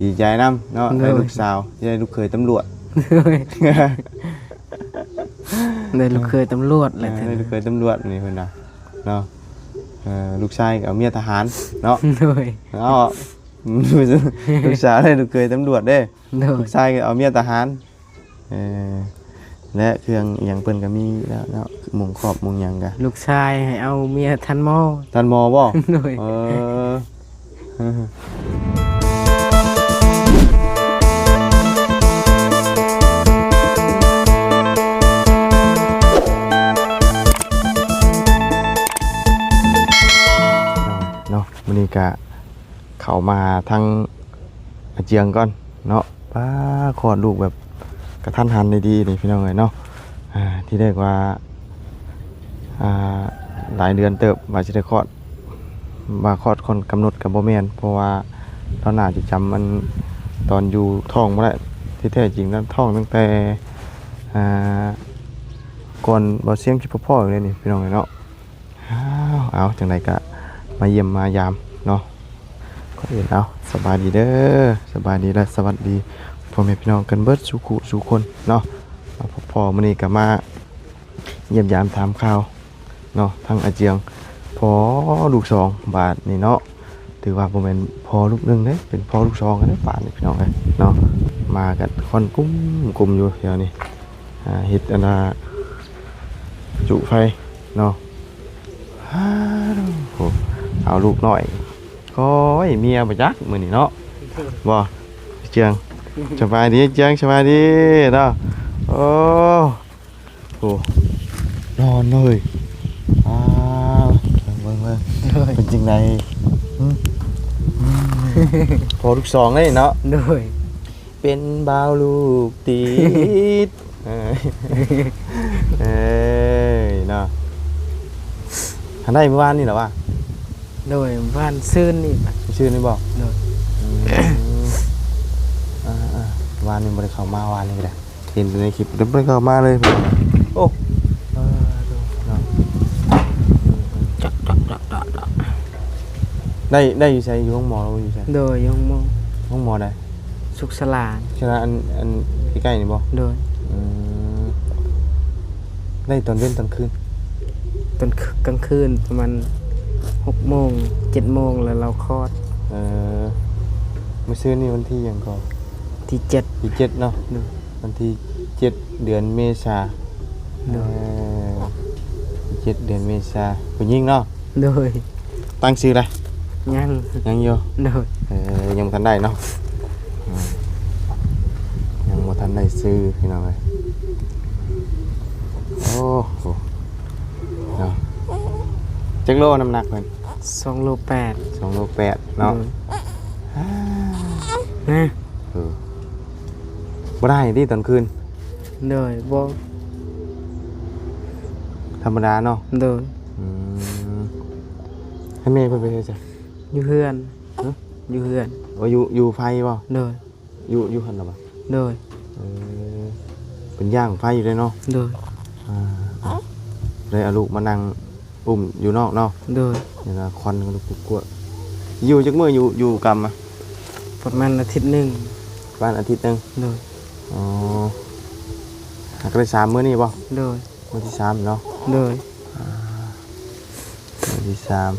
ດີໃຈນຳເນາະ ໂດຍ ໄດ້ລູກສາວ ໄດ້ລູກເຂີຍຕຳຫຼວດ ໂດຍ ໄດ້ລູກເຂີຍຕຳຫຼວດແຫຼະ ເອີ ໄດ້ລູກເຂີຍຕຳຫຼວດນີ້ເພິ່ນວ່າເນາະ ເອີ ລູກຊາຍກໍເອົາເມຍທະຫານເນາະ ໂດຍ ເອົາ ລູກສາວໄດ້ລູກເຂີຍຕຳຫຼວດເດ້ ໂດຍ ລູກຊາຍກໍເອົາເມຍທະຫານ ເອີ ແລະເຄື່ອງອີ່ຫຍັງເພິ່ນກໍມີແລ້ວເນາະ ມຸງຄອບມຸງຫຍັງກະ ລູກຊາຍໃຫ້ເອົາເມຍທັນໝໍ ທັນໝໍບໍ່? ໂດຍ ເອີ ເນາະ ມື້ນີ້ກະ ເຂົ້າມາທາງອາເຈືອງກ່ອນເນາະ ປ້າ ຄອດລູກແບບກະທັນຫັນດີໆນີ້ພີ່ນ້ອງເອີຍເນາະ ອ່າ ທີແລກວ່າ ອ່າ ຫຼາຍເດືອນເຕີບວ່າຊິໄດ້ຄອດ ວ່າຄອດກ່ອນກຳນົດກໍບໍ່ແມ່ນ ເພາະວ່າລາວໜ້າຈະຈຳອັນຕອນຢູ່ທ້ອງບໍ່ໄດ້ ທີ່ແທ້ຈິງນັ້ນທ້ອງຕັ້ງແຕ່ ອ່າ ກ່ອນບໍ່ສຽງຊິພໍ້ໆຢູ່ເດ້ນີ້ພີ່ນ້ອງເອີຍເນາະ. ອ້າວ ເອົາ ຈັ່ງໃດກະມາຢ້ຽມມາຢາມເນາະ ກ່ອນອື່ນ ເອົາ ສະບາຍດີເດີ ສະບາຍດີ ແລະ ສະຫວັດດີພໍ່ແມ່ພີ່ນ້ອງກັນເບິດສູ່ຄູ່ສູ່ຄົນເນາະ ມາພົບພໍ້ມື້ນີ້ກະມາຢ້ຽມຢາມຖາມຂ່າວເນາະ ທາງອາເຈືອງ ພໍ່ລູກສອງບາດນີ້ເນາະ ຖືວ່າບໍ່ແມ່ນພໍ່ລູກໜຶ່ງເດ້ ເປັນພໍ່ລູກສອງກັນເດ້ ບາດນີ້ພີ່ນ້ອງເອີຍເນາະ ມາກັນຄວັນກຸ້ມໆຢູ່ແຖວນີ້ ອ່າ ເຮັດອັນນ່າ ຈຸໄຟເນາະ ໂອ້ ເອົາລູກນ້ອຍ ໂອ້ຍ ເມຍບໍ່ຈັກມື້ນີ້ເນາະ ບໍ່ ເຈືອງ ສະບາຍດີເຈືອງ ສະບາຍດີເນາະ ໂອ້ ໂອ້ ນອນເລີຍ ອ້າວ ເບິ່ງ ເບິ່ງ ເບິ່ງ ເປັນຈັ່ງໃດ ຫຶ ພໍ່ລູກສອງເດ້ເນາະ ໂດຍ ເປັນບ່າວລູກຕິດ ເອີ ເອີຍເນາະ ຫາໄດ້ມື້ວານນີ້ລະຫວາ? ໂດຍ ວານຊືນນີ້ ຊືນນີ້ບໍ? ໂດຍ ອືມ ອ່າໆ ວານນີ້ບໍ່ໄດ້ເຂົ້າມາ ວານນີ້ກະໄດ້ ເຫັນແຕ່ໃນຄລິບ ບໍ່ໄດ້ເຂົ້າມາເລີຍ ໂອ້ ເອີ ໂດຍ ເນາະ ຈັກ ຈັກ ຈັກ ຈັກ ຈັກ ໄດ້ ໄດ້ຢູ່ໃສ? ຢູ່ໂຮງໝໍ ຫຼືວ່າຢູ່ໃສ? ໂດຍ ຢູ່ໂຮງໝໍ ໂຮງໝໍໃດ? ສຸກສາລາ ສຸກສາລາ ອັນ ອັນໃກ້ໆນີ້ບໍ? ໂດຍ ອືມ ໄດ້ຕອນເວັນຕອນຄືນ? ຕອນກາງຄືນປະມານຫົກໂມງ ເຈັດໂມງ ແລ້ວລາວຄອດ ເອີ ມື້ຊືນນີ້ວັນທີຫຍັງກໍ? ທີເຈັດ ທີເຈັດເນາະ ໂດຍ ວັນທີເຈັດ ເດືອນເມສາ ໂດຍ ເອີ ເຈັດ ເດືອນເມສາ ຜູ້ຍິງເນາະ ໂດຍ ຕັ້ງຊື່ລະ? ຍັງ ຍັງຢູ່ ໂດຍ ເອີ ຍັງບໍ່ທັນໄດ້ເນາະ ອືມ ຍັງບໍ່ທັນໄດ້ຊື່ພີ່ນ້ອງເອີຍ ໂອ້ໂຫ ເນາະ ຈັກໂລນ້ຳໜັກເພິ່ນ? ສອງໂລແປດ ສອງໂລແປດເນາະ ໂດຍ ເອີ ບໍ່ໄດ້ຕິຕອນຄືນ? ໂດຍ ບໍ່ ທຳມະດາເນາະ ໂດຍ ອືມ ໃຫ້ແມ່ເພິ່ນໄປໃສ? ຢູ່ເຮືອນ ຮະ? ຢູ່ເຮືອນ ໂອ້ ຢູ່ ຢູ່ໄຟບໍ່? ໂດຍ ຢູ່ ຢູ່ຫັ້ນລະບໍ່? ໂດຍ ເອີ ເປັນຍ່າງໄຟຢູ່ເດ້ເນາະ ໂດຍ ອ່າ ເລີຍເອົາລູກມານັ່ງ ອຸ້ມຢູ່ນອກເນາະ ໂດຍ ເວລາຄວັນມັນກຸກວດ ຢູ່ຈັກມື້ ຢູ່ ຢູ່ກຳ ປະມານອາທິດໜຶ່ງ ປະມານອາທິດໜຶ່ງ ໂດຍ ອໍ ຫາກໄດ້ສາມມື້ນີ້ບໍ່? ໂດຍ ມື້ທີສາມເນາະ ໂດຍ ອ່າ ມື້ທີສາມ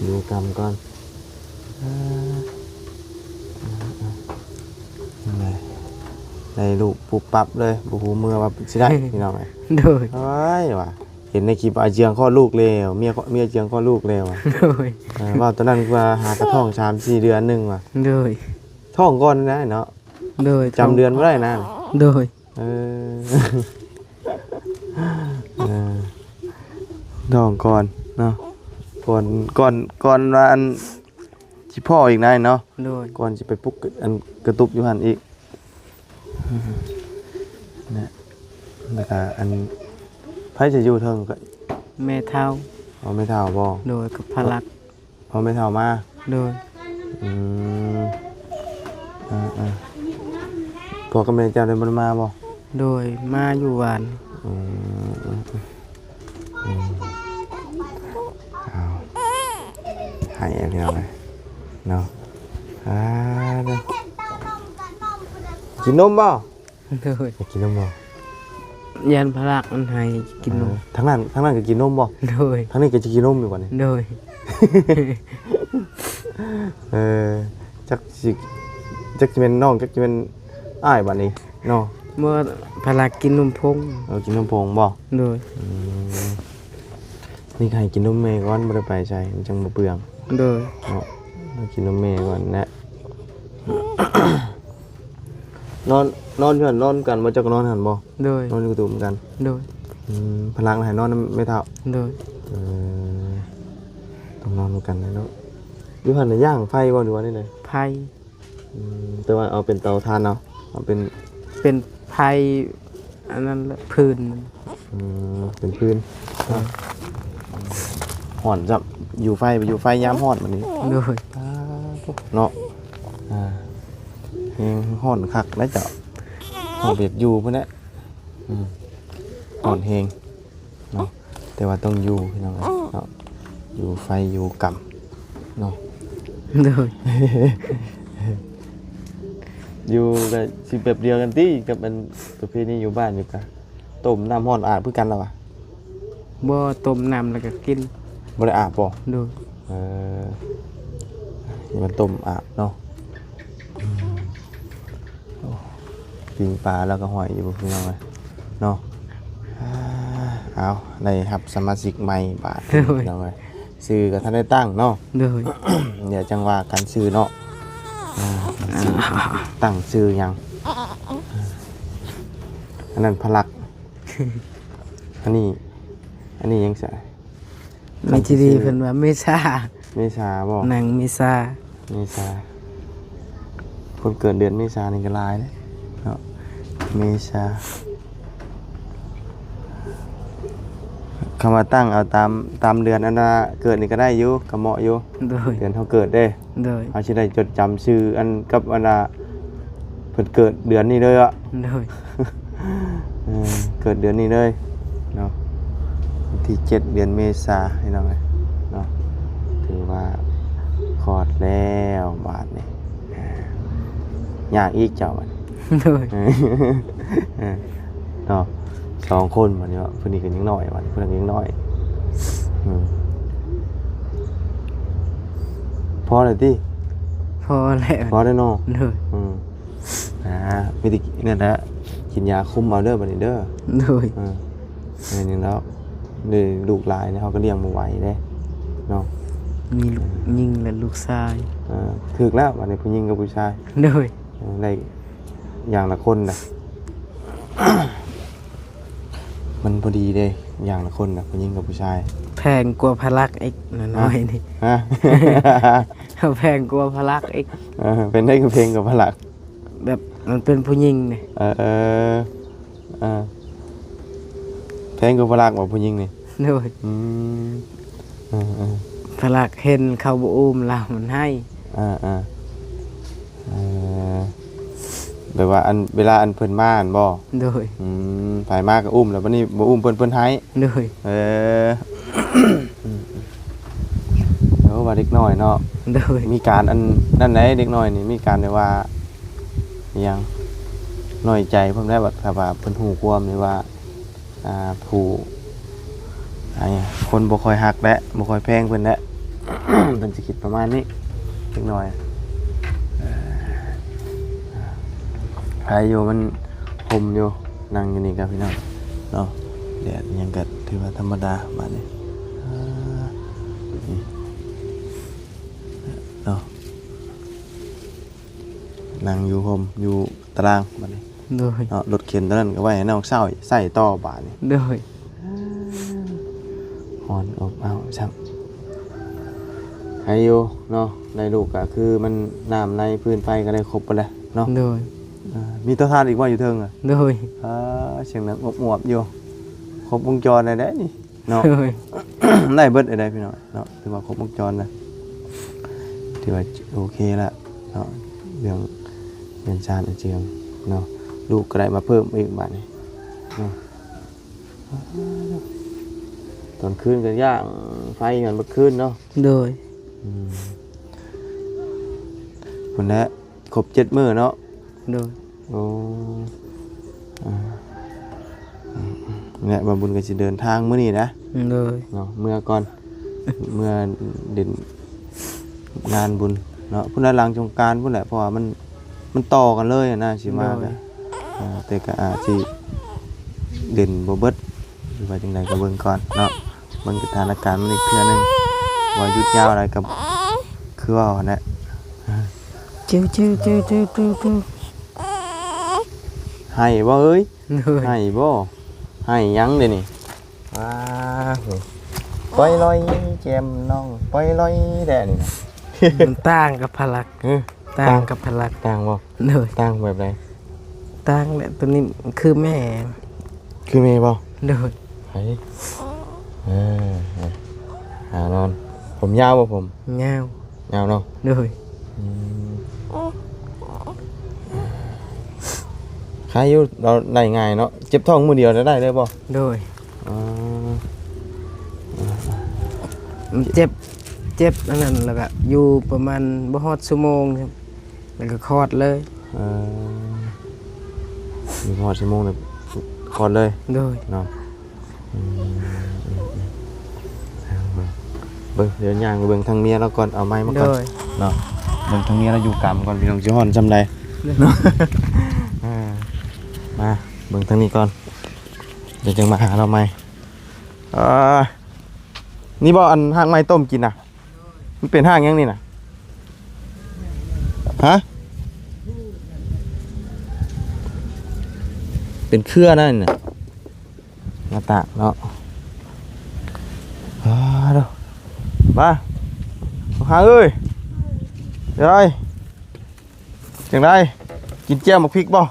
ຢູ່ກຳກ່ອນ ອ່າ ອ່າ ອ່າ ໄດ້ລູກປຸບປັບເລີຍ ບໍ່ຮູ້ເມື່ອວ່າຊິໄດ້ ພີ່ນ້ອງເອີຍ ໂດຍ ໂອ້ຍ ວ່າ ເຫັນໃນຄລິບອາເຈືອງຄອດລູກແລ້ວ ເມຍ ເມຍອາເຈືອງຄອດລູກແລ້ວ ໂດຍ ເອີ ເວົ້າຕອນນັ້ນວ່າຫາກະທ້ອງສາມສີ່ເດືອນໜຶ່ງວ່າ ໂດຍ ທ້ອງກ່ອນນະເນາະ ໂດຍ ຈຳເດືອນບໍ່ໄດ້ນະ ໂດຍ ເອີ ເອີ ທ້ອງກ່ອນເນາະ ກ່ອນ ກ່ອນ ກ່ອນວ່າອັນ ຊິພໍ້ອີກນະເນາະ ໂດຍ ກ່ອນຊິໄປປຸກ ອັນ ກະຕຸບຢູ່ຫັ້ນອີກ ນະ ແລ້ວກະອັນ ໃຜຈະຢູ່ເທິງ? ແມ່ເຖົ້າ ອໍ ແມ່ເຖົ້າບໍ? ໂດຍ ກັບພະລັກ ອໍ ແມ່ເຖົ້າມາ ໂດຍ ອືມ ເອີໆ ພໍ່ກັບແມ່ເຈົ້າໄດ້ບໍ່ໄດ້ມາບໍ່? ໂດຍ ມາຢູ່ວານ ອືມ ອືມ ອືມ ເອົາ ໃຫ້ພີ່ນ້ອງເອີຍເນາະ ອ່າ ກິນນົມບໍ່? ໂດຍ. ຢາກກິນນົມບໍ່? ຢ້ານພະລັກມັນໃຫ້ກິນນົມ. ເອີ ທາງນັ້ນ ທາງນັ້ນກໍກິນນົມບໍ່? ໂດຍ. ທາງນີ້ກໍຈະກິນນົມຢູ່ບັດນີ້. ໂດຍ. ເອີ ຈັກຊິ ຈັກຊິແມ່ນນ້ອງ ຈັກຊິແມ່ນອ້າຍບັດນີ້ເນາະ. ບໍ່ ພະລັກກິນນົມຜົງ. ເອີ ກິນນົມຜົງບໍ່? ໂດຍ. ອືມ ນີ້ກໍໃຫ້ກິນນົມແມ່ກ່ອນ ບໍ່ໄດ້ໄປໃສ ມັນຈັ່ງບໍ່ເປືອງ. ໂດຍ. ເນາະ ໃຫ້ກິນນົມແມ່ກ່ອນແຫຼະ. ນອນ ນອນຢູ່ຫັ້ນ ນອນກັນບໍ່? ເຈົ້າກໍນອນຫັ້ນບໍ່? ໂດຍ. ນອນຢູ່ກະຕູມກັນ. ໂດຍ. ອືມ ພະລັກໃຫ້ນອນນຳແມ່ເຖົ້າ. ໂດຍ. ເອີ ຕ້ອງນອນນຳກັນແຫຼະເນາະ. ຢູ່ຫັ້ນນະ ຍ່າງໄຟບໍ່ ຫຼືວ່າແນວໃດ? ໄຟ. ອືມ ແຕ່ວ່າເອົາເປັນເຕົາຖ່ານເອົາ ເອົາເປັນ ເປັນໄຟ ອັນນັ້ນແຫຼະ ຟືນ. ອືມ ເປັນຟືນ. ເອີ ຮ້ອນຈ້ຳ ຢູ່ໄຟ ໄປຢູ່ໄຟຍາມຮ້ອນບັດນີ້. ໂດຍ. ເນາະ ອ່າ ແຮງຮ້ອນຄັກແລ້ວເຈົ້າ ເຮົາບໍ່ຢາກຢູ່ພຸ້ນແຫຼະ. ອືມ ຮ້ອນແຮງເນາະ ແຕ່ວ່າຕ້ອງຢູ່ ພີ່ນ້ອງເອີຍເນາະ ຢູ່ໄຟຢູ່ກຳເນາະ. ໂດຍ. ຢູ່ກໍຊິແບບດຽວກັນຕິ ກັບອັນປະເພນີຢູ່ບ້ານຢູ່ກະ ຕົ້ມນ້ຳຮ້ອນອາບຄືກັນລະຫວາ? ບໍ່ ຕົ້ມນ້ຳແລ້ວກໍກິນ. ບໍ່ໄດ້ອາບບໍ່? ໂດຍ. ເອີ ນີ້ມັນຕົ້ມອາບເນາະ. ອືມ ໂອ້ ປີ້ງປາລາວກໍຫ້ອຍຢູ່ ພີ່ນ້ອງເອີຍເນາະ. ອ່າ ເອົາ ໄດ້ຮັບສະມາຊິກໃໝ່ບາດ ໂດຍ ພີ່ນ້ອງເອີຍ. ຊື່ກໍທັນໄດ້ຕັ້ງເນາະ. ໂດຍ. ດຽວຈັ່ງວ່າກັນຊື່ເນາະ. ອ່າ ຕັ້ງຊື່ຫຍັງ? ອັນນັ້ນພະລັກ ອັນນີ້ ອັນນີ້ຫຍັງຊະ? ມີທີ່ດີເພິ່ນວ່າເມສາ. ເມສາບໍ່? ນາງເມສາ. ເມສາ ຄົນເກີດເດືອນເມສານີ້ກໍຫຼາຍເດ້ເນາະ ເມສາ. ຄຳວ່າຕັ້ງເອົາຕາມ ຕາມເດືອນອັນວ່າເກີດນີ້ກໍໄດ້ຢູ່ ກໍເໝາະຢູ່. ໂດຍ. ເດືອນເຮົາເກີດເດ້. ໂດຍ. ເຮົາຊິໄດ້ຈົດຈຳຊື່ອັນກັບອັນວ່າເພິ່ນເກີດເດືອນນີ້ເລີຍອະ. ໂດຍ. ເອີ ເກີດເດືອນນີ້ເລີຍເນາະ ວັນທີເຈັດ ເດືອນເມສາ ພີ່ນ້ອງເອີຍເນາະ. ຖືວ່າຄອດແລ້ວບາດນີ້ ຍາກອີກເຈົ້າບັດນີ້. ໂດຍ. ເອີ ເນາະ ສອງຄົນບັດນີ້ເນາະ ຜູ້ນີ້ກໍຍັງນ້ອຍ ບັດນີ້ຜູ້ນັ້ນກໍຍັງນ້ອຍ. ອືມ ພໍແລ້ວຕິ? ພໍແລ້ວ. ພໍແລ້ວເນາະ. ໂດຍ. ອືມ ອ່າ ມີແຕ່ນັ້ນແຫຼະ ກິນຢາຄຸມເອົາເດີບັດນີ້ເດີ. ໂດຍ. ເອີ ແມ່ນຫຍັງດອກ ໄດ້ລູກຫຼາຍແລ້ວ ເຮົາກໍລ້ຽງບໍ່ໄຫວເດ້ເນາະ. ມີລູກຍິງ ແລະ ລູກຊາຍ. ເອີ ຖືກແລ້ວບັດນີ້ ຜູ້ຍິງກັບຜູ້ຊາຍ. ໂດຍ. ເອີ ໄດ້ຢ່າງລະຄົນນະ ມັນພໍດີເດ້ ຢ່າງລະຄົນນະ ຜູ້ຍິງກັບຜູ້ຊາຍ. ແພງກວ່າພະລັກອີກ ນ້ອຍໆນີ້. ຮະ? ແພງກວ່າພະລັກອີກ. ເອີ ເປັນໄດ້ຄືແພງກວ່າພະລັກ? ແບບມັນເປັນຜູ້ຍິງນີ້. ເອີ ເອີ ເອີ ແພງກວ່າພະລັກບໍ່ ຜູ້ຍິງນີ້? ໂດຍ. ອືມ ເອີ ເອີ ພະລັກເຫັນເຂົາບໍ່ອຸ້ມລາວມັນໄຫ້. ເອີ ເອີ ເອີ ແບບວ່າອັນ ເວລາອັນເພິ່ນມາຫັ້ນບໍ່? ໂດຍ. ອືມ ໃຜມາກໍອຸ້ມ ແລ້ວບັດນີ້ບໍ່ອຸ້ມເພິ່ນ ເພິ່ນໄຫ້. ໂດຍ. ເອີ ໂອ້ ວ່າເດັກນ້ອຍເນາະ. ໂດຍ. ມີການອັນນັ້ນໃດ ເດັກນ້ອຍນີ້ ມີການແບບວ່າ ອີຫຍັງ ນ້ອຍໃຈພ້ອມແລ້ວ ບັດຖ້າວ່າເພິ່ນຮູ້ຄວາມນີ້ວ່າ ອ່າ ຜູ້ ອ່າ ຄົນບໍ່ຄ່ອຍຮັກແຫຼະ ບໍ່ຄ່ອຍແພງເພິ່ນແຫຼະ ເພິ່ນຊິຄິດປະມານນີ້ເລັກນ້ອຍ. ໃຜຢູ່ ມັນຮົ່ມຢູ່ ນັ່ງຢູ່ນີ້ກໍພີ່ນ້ອງເນາະ ແດດອີຫຍັງກໍຖືວ່າທຳມະດາບາດນີ້. ອ່າ ນີ້ເນາະ ນັ່ງຢູ່ຮົ່ມຢູ່ຕາລາງບາດນີ້. ໂດຍ. ເນາະ ລົດເຂັນຕົວນັ້ນກໍໄວ້ໃຫ້ນ້ອງເຊົ່າໃຊ້ຕໍ່ບາດນີ້. ໂດຍ. ຮ້ອນອົບເອົາຊ້ຳ ໃຫ້ຢູ່ເນາະ ໄດ້ລູກກໍຄືມັນ ນ້ຳໃນຟືນໄຟກໍໄດ້ຄົບເບິດແລ້ວເນາະ. ໂດຍ. ເອີ ມີເຕົາຖ່ານອີກບໍ່ຢູ່ເທິງອະ? ໂດຍ. ອ່າ ສຽງດັງອວບໆຢູ່ ຄົບວົງຈອນໄດ້ແຫຼະນີ້. ເນາະ. ໂດຍ. ໄດ້ເບິດເລີຍພີ່ນ້ອງເນາະ ຖືວ່າຄົບວົງຈອນນະ ຖືວ່າໂອເຄລະເນາະ ເລື່ອງເຮືອນຊານອາເຈືອງເນາະ. ລູກກໍໄດ້ມາເພີ່ມອີກບາດນີ້ເນາະ. ຕອນຄືນກໍຍ່າງໄຟກັນເບິດຄືນເນາະ. ໂດຍ. ອືມ ພຸ້ນແຫຼະ ຄົບເຈັດມື້ເນາະ. ໂດຍ. ໂອ້ ອ່າ ແລະ ບ່າວບຸນກໍຊິເດີນທາງມື້ນີ້ນະ. ໂດຍ. ເນາະ ເມືອກ່ອນ ເມືອຫຼິ້ນງານບຸນເນາະ ພຸ້ນລະ ຫຼັງສົງການພຸ້ນແຫຼະ ເພາະວ່າມັນ ມັນຕໍ່ກັນເລີຍນະ ຊິມາ. ໂດຍ. ກໍ ອ່າ ແຕ່ກໍອາດຊິຫຼິ້ນບໍ່ເບິດ ຫຼືວ່າຈັ່ງໃດກໍເບິ່ງກ່ອນເນາະ ເບິ່ງສະຖານະການມັນອີກເທື່ອໜຶ່ງ ວ່າຢຸດຍາວຫຼາຍກໍຄືເວົ້າຫັ້ນແຫຼະ. ໄຫ້ບໍ່ເອີຍ? ໂດຍ. ໄຫ້ບໍ່? ໄຫ້ຫຍັງເດນີ້? ວ້າວ ປ່ອຍລອຍແຈ່ມນ້ອງ ປ່ອຍລອຍແທ້ນີ້ນະ. ມັນຕ່າງກັບພະລັກ. ຮະ? ຕ່າງກັບພະລັກ. ຕ່າງບໍ່? ໂດຍ. ຕ່າງແບບໃດ? ຕ່າງແຫຼະ ໂຕນີ້ຄືແມ່. ຄືແມ່ບໍ່? ໂດຍ. ໃຜ? ເອີ ຫານອນ. ຜົມຍາວບໍ່? ຜົມຍາວ. ຍາວເນາະ. ໂດຍ. ອືມ ຄາຍຢູ່ ເຮົາໄດ້ງ່າຍເນາະ. ເຈັບທ້ອງມື້ດຽວໄດ້ເລີຍບໍ່? ໂດຍ. ອໍ ມັນເຈັບ ເຈັບອັນນັ້ນ ແລ້ວກະຢູ່ປະມານບໍ່ຮອດຊົ່ວໂມງ ແລ້ວກະຄອດເລີຍ. ເອີ ຢູ່ບໍ່ຮອດຊົ່ວໂມງແລ້ວຄອດເລີຍ. ໂດຍ. ເນາະ. ອືມ ເບິ່ງ ດຽວຍ່າງໄປເບິ່ງທາງເມຍລາວກ່ອນ ເອົາໄມ້ມາກ່ອນ. ໂດຍ. ເນາະ ເບິ່ງທາງເມຍລາວຢູ່ກຳກ່ອນ ພີ່ນ້ອງ ຊິຮ້ອນຊ່ຳໃດ. ໂດຍ. ເນາະ ອ່າ ມາເບິ່ງທາງນີ້ກ່ອນ ດຽວຈຶ່ງມາຫາລາວໃໝ່. ເອີ ນີ້ບໍ່ ອັນຮາກໄມ້ຕົ້ມກິນນະ? ມັນເປັນຮາກຫຍັງນີ້ນະ? ຮະ? ເປັນເຄືອນັ້ນນະ ໜ້າຕາເນາະ. ອ້າ ມາ ຫາເອີຍ ເອີຍ ຈັ່ງໃດ ກິນແຈ່ວໝາກພິກບໍ່?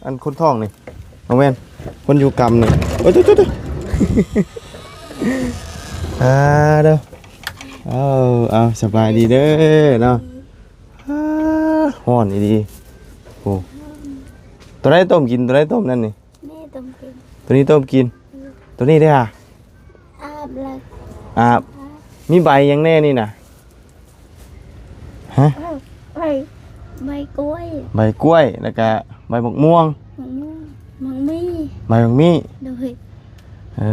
ອັນຄົນທ້ອງນີ້ ບໍ່ແມ່ນ ຄົນຢູ່ກຳນີ້. ໂອ້ຍ ໂອ້ຍ ໂອ້ຍ ໂອ້ຍ ອ່າ ເດີ ເອົາ ເອົາ ສະບາຍດີເດີເນາະ. ອ່າ ຮ້ອນອີ່ຫຼີ. ໂອ້ ໂຕໃດຕົ້ມກິນ? ໂຕໃດຕົ້ມນັ້ນນີ້? ນີ້ຕົ້ມກິນ. ໂຕນີ້ຕົ້ມກິນ. ອືມ ໂຕນີ້ເດ້ຫາ? ອາບແລ້ວ ອາບ. ອາບ ມີໃບຫຍັງແດ່ນີ້ນະ? ຮະ? ເອີ ໃບ ໃບກ້ວຍ ໃບກ້ວຍ ແລ້ວກະໃບໝາກມ່ວງ ໝາກມ່ວງ ໝາກມີ້ ໃບໝາກມີ້. ໂດຍ. ເອີ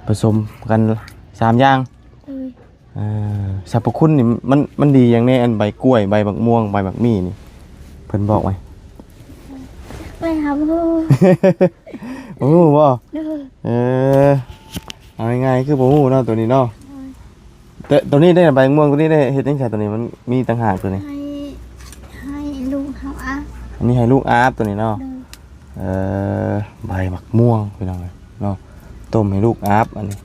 ປະສົມກັນສາມຢ່າງ. ໂດຍ. ເອີ ສັບພະຄຸນນີ້ມັນ ມັນດີຫຍັງແດ່? ອັນໃບກ້ວຍ ໃບໝາກມ່ວງ ໃບໝາກມີ້ນີ້ ເພິ່ນບອກໄວ້. ໄປຫາຜູ້ ບໍ່ຮູ້ບໍ່? ໂດຍ. ເອີ ເອົາງ່າຍໆ ຄືບໍ່ຮູ້ເນາະ ໂຕນີ້ເນາະ. ໂດຍ. ແຕ່ໂຕນີ້ໄດ້ ໃບມ່ວງໂຕນີ້ໄດ້ເຮັດຫຍັງຊະ? ໂຕນີ້ມັນມີຕ່າງຫາກໂຕນີ້ ໃຫ້ ໃຫ້ລູກເຮົາອາບ. ອັນນີ້ໃຫ້ລູກອາບໂຕນີ້ເນາະ. ໂດຍ. ເອີ ໃບໝາກມ່ວງພີ່ນ້ອງເອີຍເນາະ ຕົ້ມໃຫ້ລູກອາບອັນນີ້.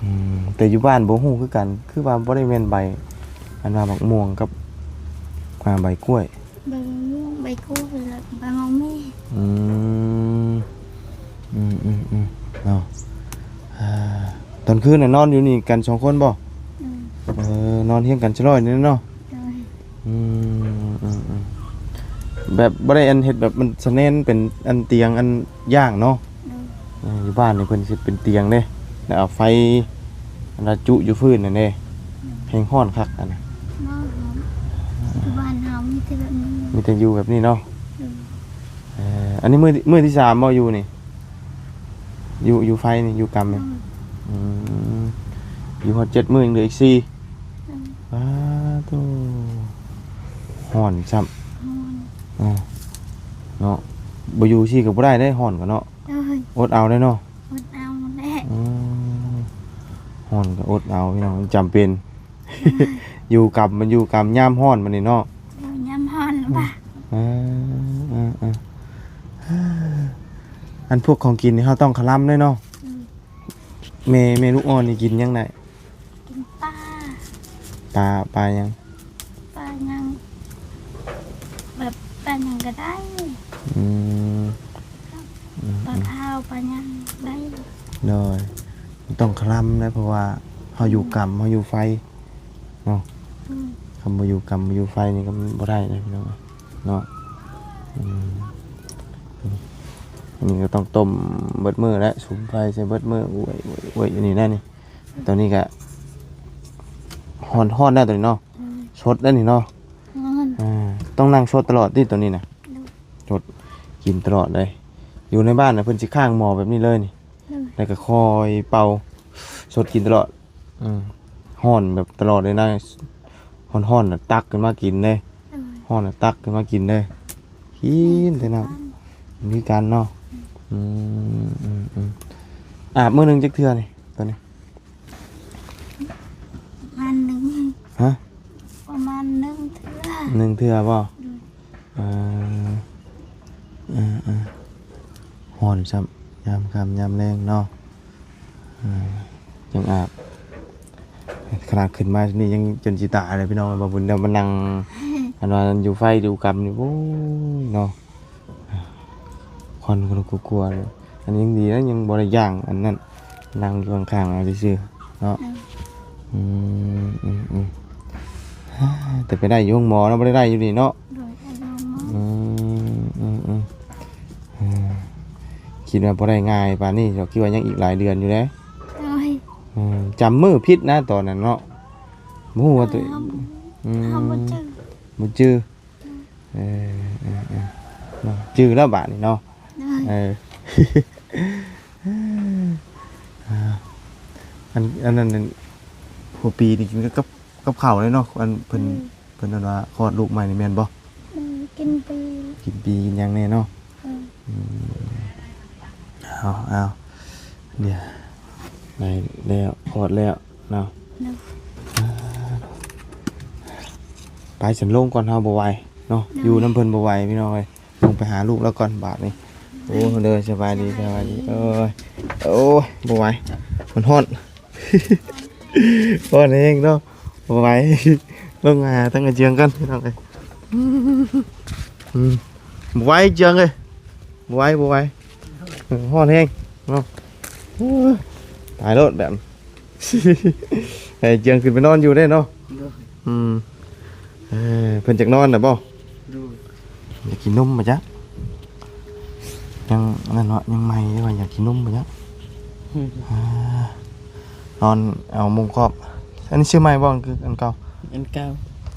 ອືມ ແຕ່ຢູ່ບ້ານບໍ່ຮູ້ຄືກັນ ຄືວ່າບໍ່ໄດ້ແມ່ນໃບ ອັນວ່າໝາກມ່ວງກັບ ອ່າ ໃບກ້ວຍ. ໃບໝາກມ່ວງ ໃບກ້ວຍ ແລ້ວໃບໝາກມີ້. ອືມ ອືມໆໆ ເນາະ. ອ່າ ຕອນຄືນນະນອນຢູ່ນີ້ກັນສອງຄົນບໍ່? ອືມ ເອີ ນອນຮຽງກັນຊະລອຍນີ້ເນາະ. ໂດຍ. ອືມ ອືມໆ ແບບບໍ່ໄດ້ອັນເຮັດແບບມັນສະແໜ້ນເປັນອັນຕຽງອັນຢ່າງເນາະ. ໂດຍ. ເອີ ຢູ່ບ້ານນີ້ເພິ່ນຊິເປັນຕຽງເດ້ ແລ້ວເອົາໄຟອັນລະຈຸຢູ່ພື້ນນັ້ນເດ້. ໂດຍ. ແຮງຮ້ອນຄັກອັນນະ. ບໍ່ຮ້ອນ ຢູ່ບ້ານເຮົາມີແຕ່ແບບນີ້ ມີແຕ່ຢູ່ແບບນີ້ເນາະ. ໂດຍ. ເອີ ອັນນີ້ມື້ ມື້ທີສາມບໍ່ຢູ່ນີ້? ຢູ່ ຢູ່ໄຟນີ້ ຢູ່ກຳນີ້. ໂດຍ. ອືມ ຢູ່ຮອດເຈັດມື້ ຍັງເຫຼືອອີກສີ່. ໂດຍ. ປາໂຕ ຮ້ອນຊ້ຳ. ຮ້ອນ. ເນາະ ບໍ່ຢູ່ຊີ້ກໍບໍ່ໄດ້ເດ້ ຮ້ອນກໍເນາະ. ໂດຍ. ອົດເອົາເດ້ເນາະ. ອົດເອົາແຫຼະ. ອືມ ຮ້ອນກໍອົດເອົາພີ່ນ້ອງ ຈຳເປັນ. ໂດຍ. ຢູ່ກຳ ມັນຢູ່ກຳຍາມຮ້ອນບັດນີ້ເນາະ. ໂດຍ ຍາມຮ້ອນລະບາດ. ເອີ ເອີ ເອີ ອັນພວກຂອງກິນນີ້ເຮົາຕ້ອງຄະລຳເດ້ເນາະ. ອືມ. ແມ່ ແມ່ລູກອ່ອນນີ້ກິນຫຍັງໄດ້? ກິນປາ. ປາ ປາຫຍັງ? ປາຫຍັງ ແບບປາຫຍັງກໍໄດ້. ອືມ ອືມ ປາຂາວ ປາຫຍັງໄດ້. ໂດຍ. ຕ້ອງຄະລຳໄດ໋ ເພາະວ່າເຮົາຢູ່ກຳ ເຮົາຢູ່ໄຟເນາະ. ອືມ. ຄັນບໍ່ຢູ່ກຳ ບໍ່ຢູ່ໄຟນີ້ກໍບໍ່ໄດ້ເດ້ພີ່ນ້ອງເນາະ. ອືມ ອັນນີ້ກໍຕ້ອງຕົ້ມເບິດມື້ແຫຼະ ສຸມໄຟໃສ່ເບິດມື້ ໂອ້ຍ ໂອ້ຍ ໂອ້ຍ ຢູ່ນີ້ແຫຼະນີ້. ຕອນນີ້ກໍຮ້ອນໆ ແລ້ວຕອນນີ້ເນາະ. ອືມ. ສົດແລ້ວນີ້ເນາະ. ອືມ. ອ່າ ຕ້ອງນັ່ງຊົດຕະຫຼອດຕິໂຕນີ້ນະ? ໂດຍ ຊົດກິນຕະຫຼອດເລີຍ. ຢູ່ໃນບ້ານນະ ເພິ່ນຊິຄ້າງໝໍ້ແບບນີ້ເລີຍນີ້ ໂດຍ ແລ້ວກໍຄອຍເປົ່າ ຊົດກິນຕະຫຼອດ. ອືມ ຮ້ອນແບບຕະຫຼອດເລີຍນະ ຮ້ອນໆນະຕັກຂຶ້ນມາກິນເດ້. ໂດຍ ຮ້ອນນະຕັກຂຶ້ນມາກິນເດ້ ກິນແຕ່ນ້ຳ ຄືກັນ ຄືກັນເນາະ. ອືມ ອືມ ອືມ ອືມ ອາບມື້ໜຶ່ງຈັກເທື່ອນີ້ ໂຕນີ້? ປະມານໜຶ່ງ ຮະ? ປະມານໜຶ່ງເທື່ອ ໜຶ່ງເທື່ອບໍ່? ໂດຍ ເອີ ເອີ ເອີ ຮ້ອນຊ້ຳ ຍາມຄ່ຳຍາມແລງເນາະ ເອີ ຈັ່ງອາບ. ຂະໜາດຂຶ້ນມານີ້ຍັງຈົນຊິຕາຍແລ້ວ ພີ່ນ້ອງ ບໍ່ບຸນໄດ້ມານັ່ງ ອັນວ່າຢູ່ໄຟຢູ່ກຳນີ້ ໂອ້ຍເນາະ ຄວັນກະລຸກກົວໆ ອັນນີ້ຍັງດີນະ ຍັງບໍ່ໄດ້ຍ່າງອັນນັ້ນ ນັ່ງຢູ່ຂ້າງໆເອົາຊື່ໆເນາະ. ອືມ ອືມ ອືມ ແຕ່ໄປໄດ້ຢູ່ໂຮງໝໍເນາະ ບໍ່ໄດ້ໄດ້ຢູ່ນີ້ເນາະ. ໂດຍ ໄດ້ຢູ່ໂຮງໝໍ. ອືມ ອືມ ອືມ ເອີ ຄິດວ່າບໍ່ໄດ້ງ່າຍປານນີ້ດອກ ຄິດວ່າຍັງອີກຫຼາຍເດືອນຢູ່ເດ້. ໂດຍ ອືມ ຈຳມື້ຜິດນະຕອນນັ້ນເນາະ ບໍ່ຮູ້ວ່າຕົວເອງ ເຮົາ ອືມ ເຮົາບໍ່ຈື່ ບໍ່ຈື່. ເອີ ເອີ ເອີ ເນາະ ຈື່ແລ້ວບາດນີ້ເນາະ. ໂດຍ ເອີ ອ່າ ອັນ ອັນນັ້ນ ອັນຫົວປີນີ້ກິນກັບ ກັບເຂົ້າເລີຍເນາະ ອັນເພິ່ນ ອືມ ເພິ່ນອັນວ່າຄອດລູກໃໝ່ນີ້ແມ່ນບໍ່? ອືມ ກິນປີ ກິນປີກິນຫຍັງແດ່ເນາະ. ອືມ ອືມ ເອົາ ເອົາ ດຽວ ໄດ້ແລ້ວ ຄອດແລ້ວເນາະ. ໂດຍ ໄປ ສັນລົງກ່ອນ ເຮົາບໍ່ໄຫວເນາະ. ໂດຍ ຢູ່ນຳເພິ່ນບໍ່ໄຫວ ພີ່ນ້ອງເອີຍ ລົງໄປຫາລູກລາວກ່ອນບາດນີ້. ໂອ້ ເດີ ສະບາຍດີ ສະບາຍດີ. ໂອ້ຍ ໂອ້ຍ ບໍ່ໄຫວ ມັນຮ້ອນ ຮ້ອນແຮງເນາະ ບໍ່ໄຫວ. ລົງຫາທາງອາເຈືອງກ່ອນ ພີ່ນ້ອງເອີຍ. ອືມ ບໍ່ໄຫວເຈືອງເອີຍ ບໍ່ໄຫວ ບໍ່ໄຫວ ຮ້ອນແຮງເນາະ. ໂອ້ຍ ຕາຍໂລດແບບ ໃຫ້ເຈືອງຂຶ້ນໄປນອນຢູ່ເດ້ເນາະ. ໂດຍ ອືມ ເອີ ເພິ່ນຢາກນອນນະບໍ່? ໂດຍ ຢາກກິນນົມບໍ່ຈັກ ຍັງນັ້ນເນາະ ຍັງໃໝ່ຢູ່ ວ່າຢາກກິນນົມບໍ່ຈັກ. ອືມ ອ່າ ນອນເອົາມຸ້ງຄອບ. ອັນນີ້ຊື້ໃໝ່ບໍ່? ອັນຄືອັນເກົ່າ? ອັນເກົ່າ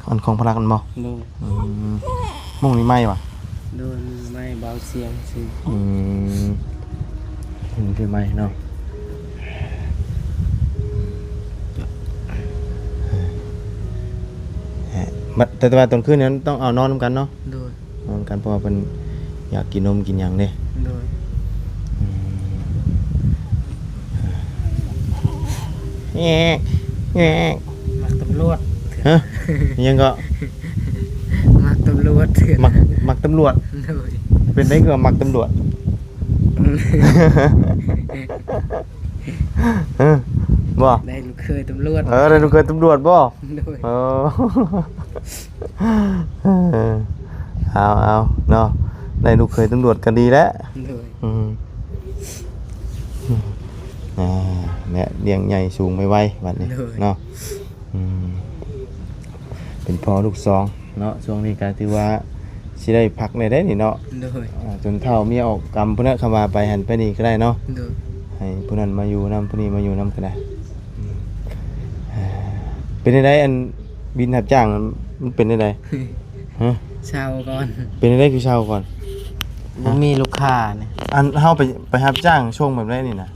ອັນຂອງພະລັກນັ້ນບໍ່? ໂດຍ ອືມ ມຸ້ງນີ້ໃໝ່ຫວາ? ໂດຍ ມຸ້ງໃໝ່ ເບົາສຽງຊື່. ອືມ ເປັນທີ່ໃໝ່ເນາະ. ແຕ່ ແຕ່ວ່າຕອນຄືນນັ້ນຕ້ອງເອົານອນນຳກັນເນາະ. ໂດຍ ນອນນຳກັນ ເພາະວ່າເພິ່ນຢາກກິນນົມກິນຫຍັງເດ້. ໂດຍ ອືມ ແງະ ແງະ ມັກຕຳຫຼວດ. ຮະ? ອີຫຍັງເກາະ? ມັກຕຳຫຼວດ. ມັກ ມັກຕຳຫຼວດ. ໂດຍ ເປັນໄດ໋ຄືວ່າມັກຕຳຫຼວດ? ເອີ ບໍ່ ໄດ້ລູກເຂີຍຕຳຫຼວດ. ເອີ ໄດ້ລູກເຂີຍຕຳຫຼວດບໍ່? ໂດຍ ເອີ ເອົາ ເອົາເນາະ ໄດ້ລູກເຂີຍຕຳຫຼວດກໍດີແລ້ວ. ໂດຍ ອືມ ອ່າ ແລະ ລ້ຽງໃຫຍ່ສູງໄວໆ ບັດນີ້. ໂດຍ ເນາະ ອືມ ເປັນພໍ່ລູກສອງເນາະ ຊ່ວງນີ້ກໍຖືວ່າຊິໄດ້ພັກແດ່ເດ້ນີ້ເນາະ. ໂດຍ ອ່າ ຈົນເຖົ້າເມຍອອກກຳພຸ້ນນະ ຄຳວ່າໄປຫັ້ນໄປນີ້ກໍໄດ້ເນາະ. ໂດຍ ໃຫ້ຜູ້ນັ້ນມາຢູ່ນຳ ຜູ້ນີ້ມາຢູ່ນຳກໍໄດ້. ອືມ ເປັນຈັ່ງໃດ ອັນ ວິນຮັບຈ້າງມັນເປັນຈັ່ງໃດ? ຮະ? ເຊົາກ່ອນ. ເປັນຈັ່ງໃດຄືເຊົາກ່ອນ? ບໍ່ມີລູກຄ້ານີ້. ອັນເຮົາໄປ ໄປຮັບຈ້າງສົ່ງແບບໃດນີ້ນະ?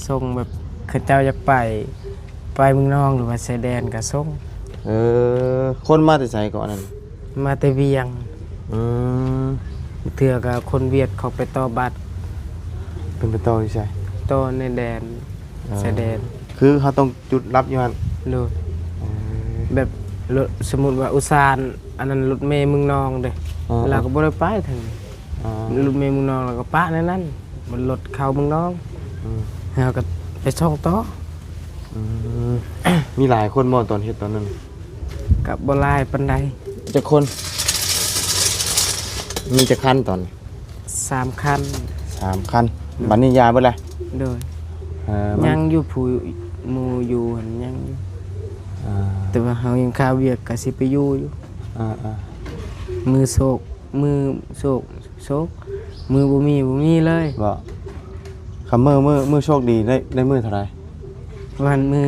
ສົ່ງແບບເຂົາເຈົ້າຢາກໄປ ໄປເມືອງນອງ ຫຼືວ່າຊາຍແດນກໍສົ່ງ. ເອີ ຄົນມາແຕ່ໃສເກາະນັ້ນ? ມາແຕ່ວຽງ. ອືມ ບາງເທື່ອກໍຄົນຫວຽດເຂົາໄປຕໍ່ບັດ. ເພິ່ນໄປຕໍ່ຢູ່ໃສ? ຕໍ່ໃນແດນ ເອີ ຊາຍແດນ. ຄືເຮົາຕ້ອງຈຸດລັບຢູ່ຫັ້ນ? ໂດຍ ເອີ ແບບ ສົມມຸດວ່າອຸສານ ອັນນັ້ນລົດເມເມືອງນອງເດ້ ເອີ ລາວກໍບໍ່ໄດ້ໄປທາງ ອໍ ລົດເມເມືອງນອງ ແລ້ວກໍປະໃນນັ້ນ ມັນລົດເຂົ້າເມືອງນອງ. ອືມ ເຮົາກໍໄປສົ່ງຕໍ່. ອືມ ມີຫຼາຍຄົນບໍ່ຕອນເຮັດຕອນນັ້ນ? ກໍບໍ່ຫຼາຍປານໃດ. ຈັກຄົນ? ມີຈັກຄັນຕອນ? ສາມຄັນ. ສາມຄັນ. ໂດຍ ບັດນີ້ຢາເບິດແລ້ວ? ໂດຍ ເອີ ມັນ ຍັງຢູ່ ຜູ້ໝູ່ຢູ່ຫັ້ນຍັງຢູ່. ອ່າ ແຕ່ວ່າເຮົາຍັງຄາວຽກ ກໍຊິໄປຢູ່ຢູ່. ອ່າໆ ມື້ໂຊກ ມື້ໂຊກ ໂຊກ ມື້ບໍ່ມີ ບໍ່ມີເລີຍ. ບໍ່? ຄັນມື້ ມື້ ມື້ໂຊກດີໄດ້ ໄດ້ມື້ເທົ່າໃດ? ປະມານມື້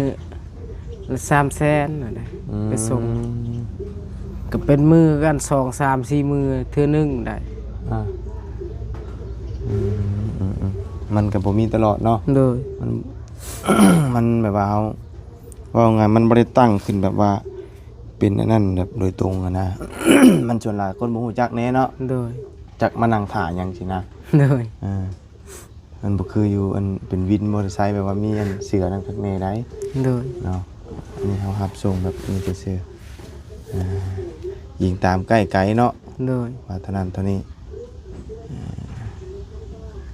ລະສາມແສນນັ້ນແຫຼະ. ອືມ ໄປສົ່ງ. ກໍເປັນມື້ກັນສອງສາມສີ່ມື້ເທື່ອໜຶ່ງໄດ້. ອາ ອືມ ອືມ ອືມ ມັນກໍບໍ່ມີຕະຫຼອດເນາະ. ໂດຍ ມັນ ມັນແບບວ່າເຮົາ ເວົ້າງ່າຍ ມັນບໍ່ໄດ້ຕັ້ງຂຶ້ນແບບວ່າເປັນອັນນັ້ນແບບໂດຍຕົງຫັ້ນນະ. ມັນສ່ວນຫຼາຍຄົນບໍ່ຮູ້ຈັກແດ່ເນາະ. ໂດຍ ຈັກມານັ່ງຖ້າຫຍັງຊີ້ນະ. ໂດຍ ເອີ ມັນບໍ່ຄືຢູ່ອັນເປັນວິນມໍເຕີໄຊ ແບບວ່າມີອັນເສື້ອນັ້ນຄັກແນ່ໃດ. ໂດຍ ເນາະ ອັນນີ້ເຮົາຮັບສົ່ງແບບນີ້ຊື່ໆ ອ່າ ຍິງຕາມໃກ້ໄກເນາະ. ໂດຍ ວ່າເທົ່ານັ້ນເທົ່ານີ້ ເອີ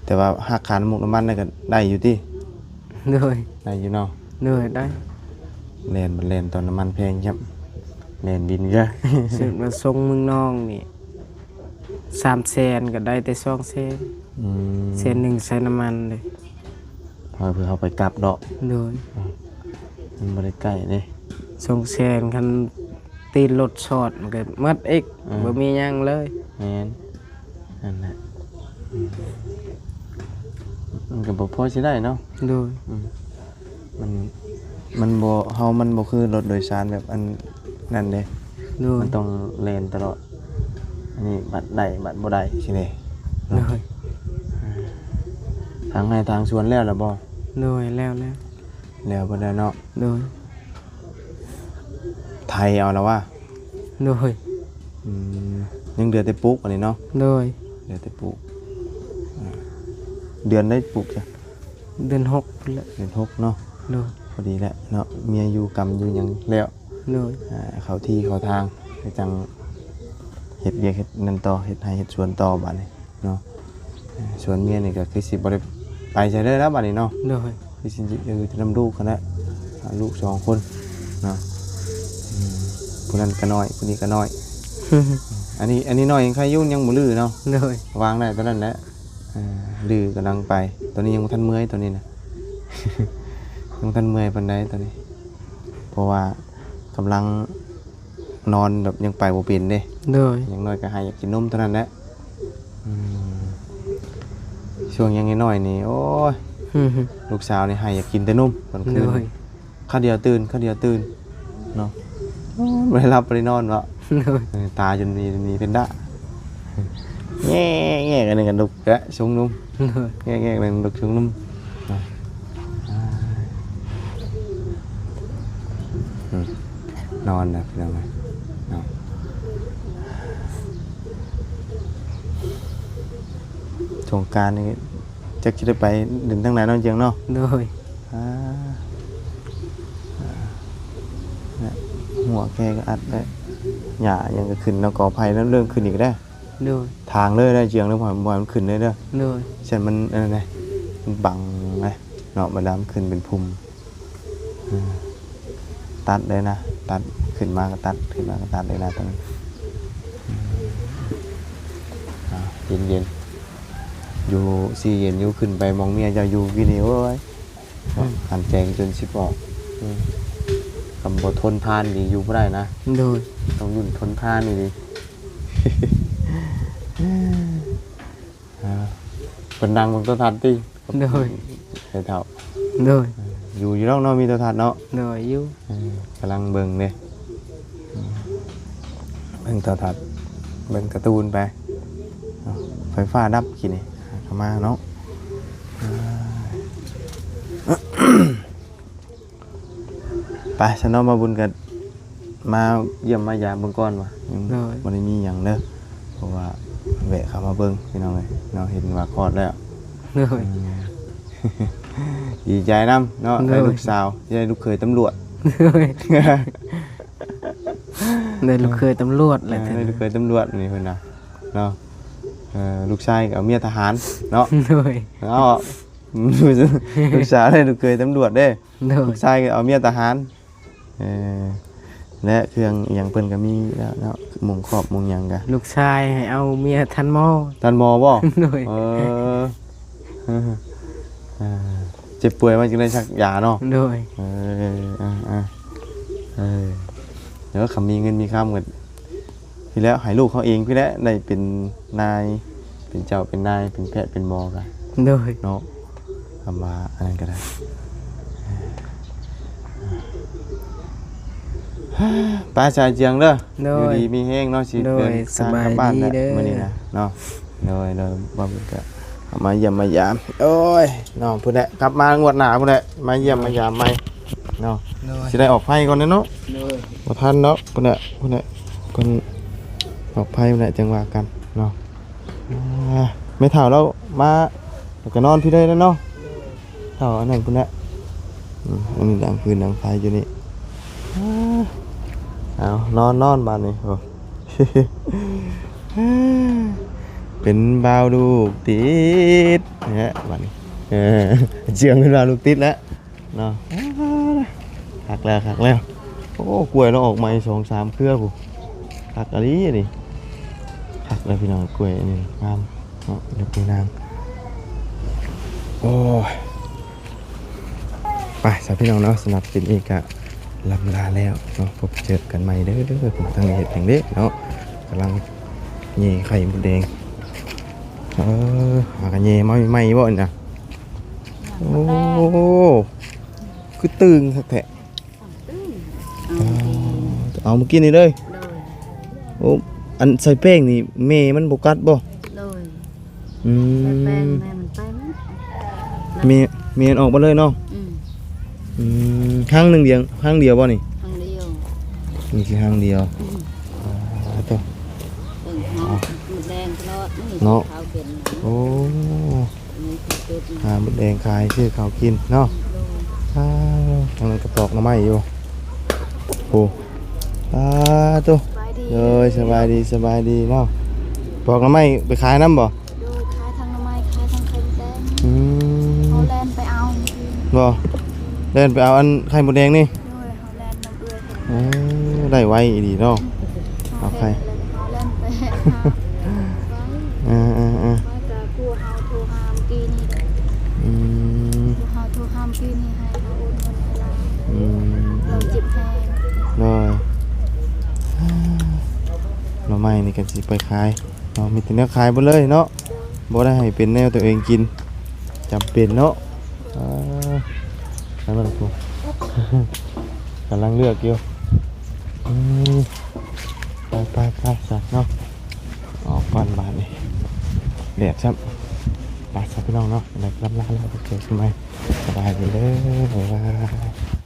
ແຕ່ວ່າຫາກຄ່ານ້ຳມັນກໍໄດ້ຢູ່ຕິ? ໂດຍ ໄດ້ຢູ່ເນາະ. ໂດຍ ໄດ້ ແລ່ນ ແລ່ນຕອນນ້ຳມັນແພງ ແລ່ນບິນເດີ. ເຊິ່ງວ່າສົ່ງເມືອງນອງນີ້ ສາມແສນກໍໄດ້ແຕ່ສອງແສນ. ອືມ ແສນໜຶ່ງໃສ່ນ້ຳມັນເດ້ ເຮົາ ເພື່ອເຮົາໄປກັບເນາະ. ໂດຍ ອືມ ມັນບໍ່ໄດ້ໃກ້ເດ້ ສອງແສນ ຄັນຕີນລົດຊອດມັນກໍໝົດອີກ. ເອີ ບໍ່ມີຫຍັງເລີຍ. ແມ່ນ ນັ້ນແຫຼະ ອືມ ມັນກໍບໍ່ພໍຊິໄດ້ເນາະ. ໂດຍ ອືມ ມັນ ມັນບໍ່ ເຮົາ ມັນບໍ່ຄືລົດໂດຍສານແບບອັນນັ້ນເດ້. ໂດຍ ມັນຕ້ອງແລ່ນຕະຫຼອດ ອັນນີ້ບັດໄດ້ບັດບໍ່ໄດ້ຊີ້ເດ້. ໂດຍ ທາງໄຮ່ທາງສວນແລ້ວລະບໍ່? ໂດຍ ແລ້ວແລ້ວ ແລ້ວເບິດແລ້ວເນາະ. ໂດຍ ໄຖເອົາລະວະ? ໂດຍ ອືມ ຍັງເຫຼືອແຕ່ປູກອັນນີ້ເນາະ. ໂດຍ ເຫຼືອແຕ່ປູກ ອ່າ ເດືອນໃດປູກຈ້ະ? ເດືອນຫົກພຸ້ນແຫຼະ. ເດືອນຫົກເນາະ. ໂດຍ ພໍດີແຫຼະເນາະ ເມຍຢູ່ກຳຢູ່ຫຍັງແລ້ວ. ໂດຍ ອ່າ ເຂົ້າທີ່ເຂົ້າທາງ ກໍຈັ່ງເຮັດວຽກເຮັດນັ້ນຕໍ່ ເຮັດໄຮ່ເຮັດສວນຕໍ່ບາດນີ້ເນາະ. ອ່າ ສ່ວນເມຍນີ້ກໍຄືຊິບໍ່ໄດ້ໄປໃສເລີຍແລ້ວບາດນີ້ເນາະ. ໂດຍ ຄືຊິຢູ່ແຕ່ນຳລູກຫັ້ນແຫຼະ ອ່າ ລູກສອງຄົນເນາະ. ອືມ ຜູ້ນັ້ນກໍນ້ອຍ ຜູ້ນີ້ກໍນ້ອຍ. ອັນນີ້ ອັນນີ້ນ້ອຍຍັງໄຄຢູ່ ຍັງບໍ່ລື້ເນາະ. ໂດຍ ວາງໄດ້ຕອນນັ້ນແຫຼະ. ອ່າ ລື້ກຳລັງໄປ ຕອນນີ້ຍັງບໍ່ທັນເມື່ອຍ ຕອນນີ້ນະ ຍັງບໍ່ທັນເມື່ອຍປານໃດຕອນນີ້ ເພາະວ່າກຳລັງນອນແບບຍັງໄປບໍ່ເປັນເດ້. ໂດຍ ຢ່າງໜ້ອຍກໍໃຫ້ຢາກກິນນົມເທົ່ານັ້ນແຫຼະ. ອືມ ຊ່ວງຍັງນ້ອຍໆນີ້ ໂອ້ຍ ລູກສາວນີ້ໃຫ້ຢາກກິນແຕ່ນົມຕອນຄືນ. ໂດຍ ຄາວດຽວຕື່ນ ຄາວດຽວຕື່ນເນາະ. ບໍ່ໄດ້ຫຼັບບໍ່ໄດ້ນອນເນາະ. ໂດຍ ເອີ ຕາຈົນມີ ມີເພັນດາ ແງະໆ ອັນໜຶ່ງກໍລຸກແລະຊົງນົມ. ໂດຍ ແງະໆ ອັນໜຶ່ງລຸກຊົງນົມເນາະ. ອືມ ນອນແລ້ວພີ່ນ້ອງເອີຍເນາະ. ສົງການນີ້ ຈັກຊິໄດ້ໄປຫຼິ້ນທາງໃດເນາະ ເຈີງເນາະ. ໂດຍ ອ່າ ຫົວແກກໍອັດແລ້ວ ຫຍ້າຫຍັງກໍຂຶ້ນເນາະ ກໍໄຜ່ເນາະ ເລີ່ມຂຶ້ນອີກແລ້ວ. ໂດຍ ທາງເລີຍເດີ ເຈີງເດີ ບໍ່ໃຫ້ມັນຂຶ້ນເລີຍເດີ. ໂດຍ ຊັ້ນມັນອັນນັ້ນເດ້ ມັນບັງເດ້ເນາະ ເວລາມັນຂຶ້ນເປັນພູມ. ອືມ ຕັດເລີຍນະ ຕັດ ຂຶ້ນມາກໍຕັດ ຂຶ້ນມາກໍຕັດເລີຍນະ ຕອນນີ້. ອືມ ອ່າ ເຢັນໆ ຢູ່ ຊິເຢັນຢູ່ ຂຶ້ນໄປໝ່ອງເມຍເຈົ້າຢູ່ກີ້ນີ້ ໂອ້ຍ ອືມ ຫັນແສງຈົນຊິບອອກ. ອືມ ຄັນບໍ່ທົນທານນີ້ຢູ່ບໍ່ໄດ້ນະ. ໂດຍ ຕ້ອງລຸ້ນທົນທານອີ່ຫຼີ. ອ່າ ເພິ່ນນັ່ງເບິ່ງໂທລະທັດຕິ? ໂດຍ ໄອ້ເຖົ້າ. ໂດຍ ຢູ່ ຢູ່ດອກເນາະ ມີໂທລະທັດເນາະ. ໂດຍ ຢູ່ ເອີ ກຳລັງເບິ່ງເດ້ ເບິ່ງໂທລະທັດ ເບິ່ງກາຕູນໄປ. ເອົ້າ ໄຟຟ້າດັບກີ້ນີ້ ຫາກະມາເນາະ. ອ່າ ໄປຊັ້ນເນາະ ບ່າວບຸນກໍມາຢ້ຽມມາຢາມເບິ່ງກ່ອນວ່າ ຍັງ ໂດຍ ບໍ່ໄດ້ມີຫຍັງເດີ ເພາະວ່າແວະເຂົ້າມາເບິ່ງພີ່ນ້ອງເອີຍເນາະ ເຫັນວ່າຄອດແລ້ວ. ໂດຍ ອືມ ດີໃຈນຳເນາະ ໂດຍ ໄດ້ລູກສາວ ໄດ້ລູກເຂີຍຕຳຫຼວດ. ໂດຍ ໄດ້ລູກເຂີຍຕຳຫຼວດແຫຼະ ເອີ ໄດ້ລູກເຂີຍຕຳຫຼວດນີ້ເພິ່ນວ່າເນາະ. ເອີ ລູກຊາຍກໍເອົາເມຍທະຫານເນາະ. ໂດຍ ເອົາ ລູກສາວໄດ້ລູກເຂີຍຕຳຫຼວດເດ້. ໂດຍ ລູກຊາຍກໍເອົາເມຍທະຫານ. ເອີ ແລະ ເຄື່ອງອີ່ຫຍັງເພິ່ນກໍມີແລ້ວເນາະ ມຸງຄອບມຸງຫຍັງກະ ລູກຊາຍໃຫ້ເອົາເມຍທ່ານໝໍ. ທ່ານໝໍບໍ່? ໂດຍ ເອີ ເອີ ເຈັບປ່ວຍມາຈຶ່ງໄດ້ສັກຢາເນາະ. ໂດຍ ເອີ ເອີ ເອີ ເອີ ແລ້ວຄັນມີເງິນມີຄຳກໍ ພີ້ແຫຼະ ໃຫ້ລູກເຮົາເອງພີ້ແຫຼະ ໄດ້ເປັນນາຍ ເປັນເຈົ້າເປັນນາຍ ເປັນແພດເປັນໝໍກະ ໂດຍ ເນາະ ຄຳວ່າອັນນັ້ນກໍໄດ້. ໄປສາຍຈຽງເດີ ໂດຍ ຢູ່ດີມີແຮງເນາະ ຊິ ໂດຍ ເດີນທາງກັບບ້ານແຫຼະ ສະບາຍດີເດີ ມື້ນີ້ນະເນາະ. ໂດຍ ໂດຍ ບໍ່ມີກະມາຢ້ຽມມາຢາມ ໂອ້ຍ ນ້ອງພຸ້ນແຫຼະ ກັບມາງວດໜ້າພຸ້ນແຫຼະ ມາຢ້ຽມມາຢາມໃໝ່ເນາະ. ໂດຍ ຊິໄດ້ອອກໄຟກ່ອນເນາະ ໂດຍ ບໍ່ທັນດອກ ພຸ້ນແຫຼະ ພຸ້ນແຫຼະ ເພິ່ນອອກໄຟພຸ້ນແຫຼະ ຈັ່ງວ່າກັນເນາະ. ອາ ແມ່ເຖົ້າລາວມາ ແລ້ວກໍນອນພີ້ເລີຍແຫຼະເນາະ. ເຖົ້າອັນນັ້ນພຸ້ນແຫຼະ ອືມ ອັນນີ້ດັງຟືນດັງໄຟຢູ່ນີ້. ອາ ເອົາ ນອນ ນອນບາດນີ້ ໂອ້ ເປັນບ່າວລູກຕິດແທ້ບາດນີ້ ເອີ ເຊື່ອງເປັນບ່າວລູກຕິດແລ້ວ ເນາະ. ຄັກແລ້ວ ຄັກແລ້ວ. ໂອ້ ກ້ວຍລາວອອກໃໝ່ສອງສາມເຄືອພຸ້ນ ຄັກອີ່ຫຼີນີ້ ຄັກແລ້ວພີ່ນ້ອງ. ກ້ວຍອັນນີ້ງາມເນາະ ດອກຍານາງ. ໂອ້ຍ ໄປຊະພີ່ນ້ອງເນາະ ສຳລັບຄລິບນີ້ກະລ່ຳລາແລ້ວເນາະ. ພົບເຈີກັນໃໝ່ເດີ ທາງນີ້ເຮັດຫຍັງເດເນາະ ກຳລັງແຍ່ໄຂ່ມົດແດງ. ເອີ ຫາກະແຍ່ມາໃໝ່ໆບໍ່ນີ້ນະ. ໂອ້ ຄືຕຶງຄັກແທ້. ເອົາມື້ກີ້ນີ້ເລີຍ. ໂອ້ ອັນໃສ່ແປ້ງນີ້ແມ່ມັນບໍ່ກັດບໍ່? ໂດຍ ອືມ ໃສ່ແປ້ງແມ່ມັນໄປໝົດ ແມ່ ແມ່ມັນອອກມາເລີຍເນາະ. ອືມ ອືມ ຄັ້ງໜຶ່ງດຽວ ຄັ້ງດຽວບໍ່ນີ້? ຄັ້ງດຽວ ນີ້ຄືຄັ້ງດຽວ. ອືມ ອາ ໂຕ ເບິ່ງເຮົາ ເອົາ ມົດແດງຕະຫຼອດນີ້ ເນາະ ເຂົາເປັນ ໂອ້ ນີ້ຄືຈຸດ ຫາມົດແດງຂາຍ ຊື້ເຂົ້າກິນເນາະ. ໂດຍ ອາ ທາງນັ້ນກໍປອກໜໍ່ໄມ້ຢູ່ ໂອ້ ອາ ໂຕ ສະບາຍດີ ໂດຍ ສະບາຍດີ ສະບາຍດີເນາະ. ປອກໜໍ່ໄມ້ໄປຂາຍນຳບໍ່? ໂດຍ ຂາຍທັງໜໍ່ໄມ້ ຂາຍທັງໄຂ່ມົດແດງ. ອືມ ເຮົາແລ່ນໄປເອົາ ບໍ່ ແລ່ນໄປເອົາອັນໄຂ່ມົດແດງນີ້. ໂດຍ ເຮົາແລ່ນນຳເອື້ອຍ ເອີ ໄດ້ໄວອີ່ຫຼີເນາະ. ເຮົາ ເອົາໄຂ່ ແລ່ນ ເຮົາແລ່ນໄປຫາໄວ ເອີໆໆ ໄວກວ່າຜູ້ເຮົາໂທຫາມື້ກີ້ນີ້. ອືມ ຜູ້ເຮົາໂທຫາມື້ກີ້ນີ້ໃຫ້ເຮົາໂອນເງິນໃຫ້ລາວ. ອືມ ລາວເຈັບແຮງ. ໂດຍ ໜໍ່ໄມ້ນີ້ກໍຊິໄປຂາຍເນາະ ມີແຕ່ແນວຂາຍເບິດເລີຍເນາະ. ໂດຍ ບໍ່ໄດ້ໃຫ້ເປັນແນວຕົວເອງກິນ ຈຳເປັນເນາະ. ອ່າ ທາງນັ້ນພຸ້ນ ກຳລັງເລືອກຢູ່. ອືມ ໄປໆໆ ຊະເນາະ ອອກກ່ອນບາດນີ້ ແດດຊ້ຳ. ໄປຊະພີ່ນ້ອງເນາະ ໄດ້ລຳລາແລ້ວ ໄປເຈີກັນໃໝ່ ສະບາຍດີເດີ ບາຍບາຍ.